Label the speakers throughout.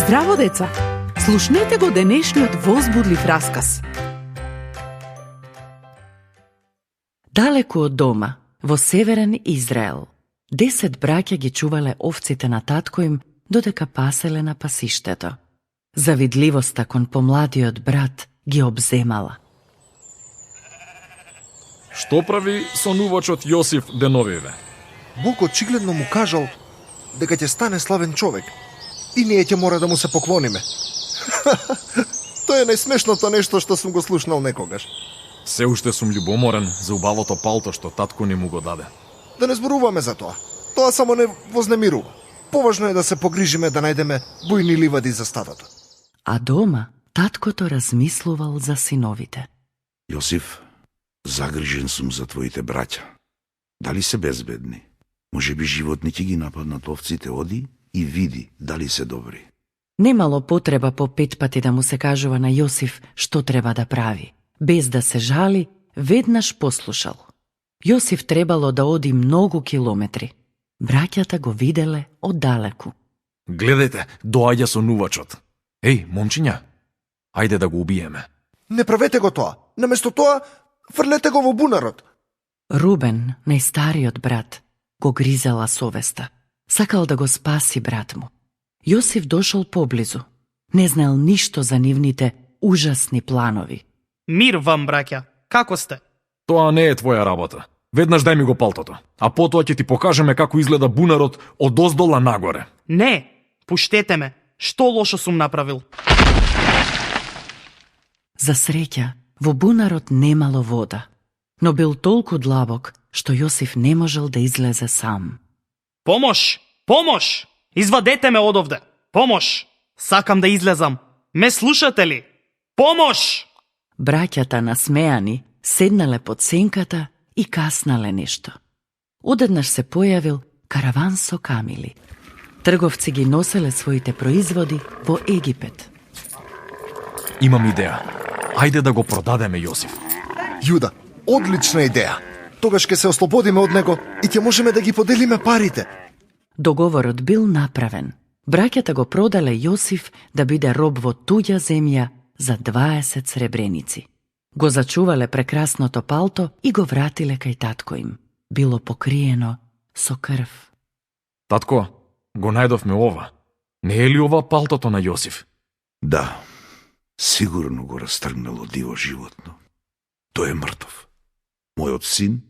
Speaker 1: Здраво, деца! Слушнете го денешниот возбудлив расказ.
Speaker 2: Далеку од дома, во северен Израел, 10 браќа ги чувале овците на татко им додека паселе на пасиштето. Завидливоста кон помладиот брат ги обземала.
Speaker 3: Што прави сонувачот Јосиф деновиве?
Speaker 4: Бог очигледно му кажал дека ќе стане славен човек и ние ќе мора да му се поклониме. Тоа е најсмешното нешто што сум го слушнал некогаш.
Speaker 3: Се уште сум љубоморен за убавото палто што татко ни му го даде.
Speaker 4: Да не зборуваме за тоа. Тоа само не вознемирува. Поважно е да се погрижиме да најдеме бујни ливади за стадото.
Speaker 2: А дома таткото размислувал за синовите.
Speaker 5: Јосиф, загрижен сум за твоите браќа. Дали се безбедни? Може би животни ќе ги нападнат овците, оди и види дали се добри.
Speaker 2: Немало потреба по 5 пати да му се кажува на Јосиф што треба да прави. Без да се жали, веднаш послушал. Јосиф требало да оди многу километри. Браќата го виделе оддалеку.
Speaker 3: Гледајте, доаѓа сонувачот. Еј, момчиња, ајде да го убиеме.
Speaker 4: Не правете го тоа. Наместо тоа, фрлете го во бунарот.
Speaker 2: Рубен, најстариот брат, го гризела совеста. Сакал да го спаси брат му. Јосиф дошол поблизу. Не знаел ништо за нивните ужасни планови.
Speaker 6: Мир вам, браќа. Како сте?
Speaker 3: Тоа не е твоја работа. Веднаш дај ми го палтото, а потоа ќе ти покажеме како изгледа бунарот од оздола нагоре.
Speaker 6: Не, пуштете ме. Што лошо сум направил?
Speaker 2: За среќа, во бунарот немало вода, но бил толку длабок што Јосиф не можел да излезе сам.
Speaker 6: Помош! Помош! Извадете ме одовде! Помош! Сакам да излезам. Ме слушате ли? Помош!
Speaker 2: Браќата насмеани седнале под сенката и каснале нешто. Одеднаш се појавил караван со камили. Трговци ги носеле своите производи во Египет.
Speaker 3: Имам идеја. Ајде да го продадеме Јосиф.
Speaker 4: Јуда, одлична идеја. Тогаш ќе се ослободиме од него и ќе можеме да ги поделиме парите.
Speaker 2: Договорот бил направен. Браќата го продале Јосиф да биде роб во туѓа земја за 20 сребреници. Го зачувале прекрасното палто и го вратиле кај татко им. Било покриено со крв.
Speaker 3: Татко, го најдовме ова. Не е ли ова палтото на Јосиф?
Speaker 5: Да, сигурно го растргнало диво животно. Тој е мртов. Мојот син,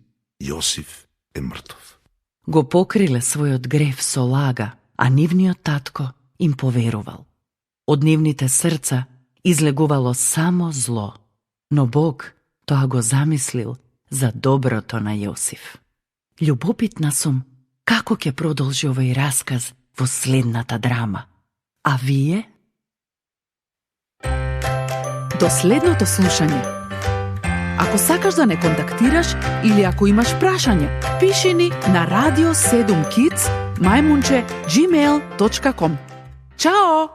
Speaker 5: Јосиф, е мртов.
Speaker 2: Го покриле својот грев со лага, а нивниот татко им поверувал. Од нивните срца излегувало само зло, но Бог тоа го замислил за доброто на Јосиф. Љубопитна сум како ќе продолжи овој расказ во следната драма. А вие?
Speaker 1: До следното слушање. Ако сакаш да не контактираш или ако имаш прашање, пиши ни на radio7kids@gmail.com. Чао!